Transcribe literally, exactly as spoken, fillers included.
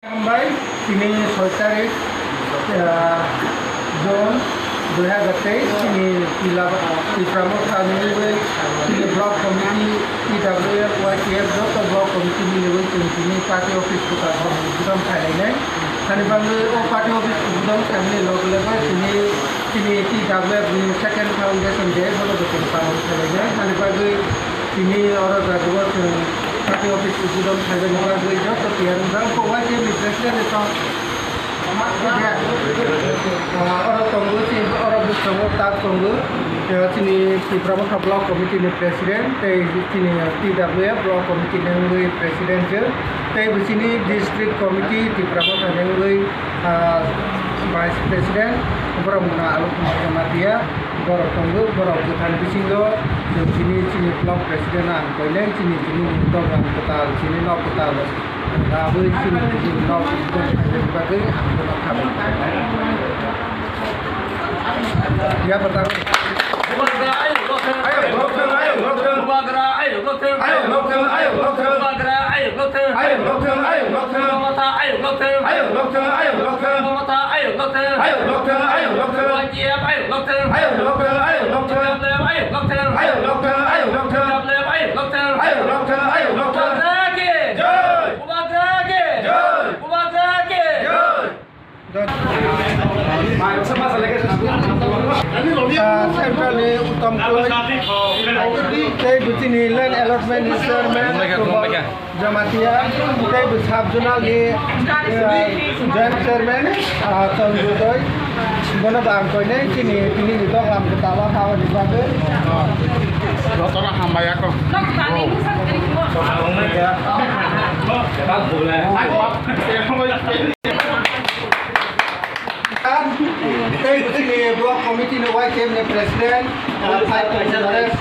Hambai, tini soi tarik, ah, June dui hazar teis, tini Tila, Tipra Motha ni wngwi, tini block committee, T W F, Y T F, joto block committee ni wngwi chwng tini party office kwtal uddhudon khlainai. Hani bagwi o party office uddhudon khlaimani loge loge tini, tini T W F ni second foundation day, bono bo chwng palon khlainai. Hani bagwi tini oro jaga o chwng party office uddhudon khlainani bagwi joto tiyar wngjak. Bo Y T F ni president ni tong. Ah, oro tongo, chini oro bwskango tak tongo. Ah, chini Tipra Motha Block Committee ni president, tei chini T W F Block Committee ni wngwi president se, tei bo chini district committee Tipra Motha ni wngwi, ah, vice president, borok mungno Alu Kumar Jamatia, borok tongo, borok bwthang bisingo chwng chini, chini block president ang koinai, chini, chini dogan kwtal, chini nok kwtal. Aboni chini chini nok bagwi ang bono kha. Ya, patang. Bubagra ayuk lokthwng. Ayuk lokthwng, ayuk lokthwng. Bubagra ayuk lokthwng. Ayuk lokthwng, ayuk lokthwng. Bubagra ayuk lokthwng. Ayuk lokthwng, ayuk lokthwng. Mamata ayuk lokthwng. Ayuk lokthwng, ayuk lokthwng. Mamata ayuk lokthwng. Ayuk lokthwng, ayuk lokthwng. Y T F ayuk lokthwng. Ayuk lokthwng, ayuk lokthwng. W F ayuk lokthwng. Ayuk lokthwng, ayuk lokthwng. W F ayuk lokthwng. Ayuk lokthwng, ayuk lokthwng. Bubagra ki. Jai. Bubagra ki. Jai. Bubagra ki. Jai. Ah, Central ni Uttam Koi, tei bwsini land allotment ni chairman Jamatia, tei bo sub zonal ni, ah, joint chairman, ah, Chandrodoi, bono bo ang koinai chini, tini ni doglam kwtal o ha ni bagwi. Jotono hambai ako. Tei bwswkni block committee ni Y T F ni president, ah, Sai Kaisa Naresh.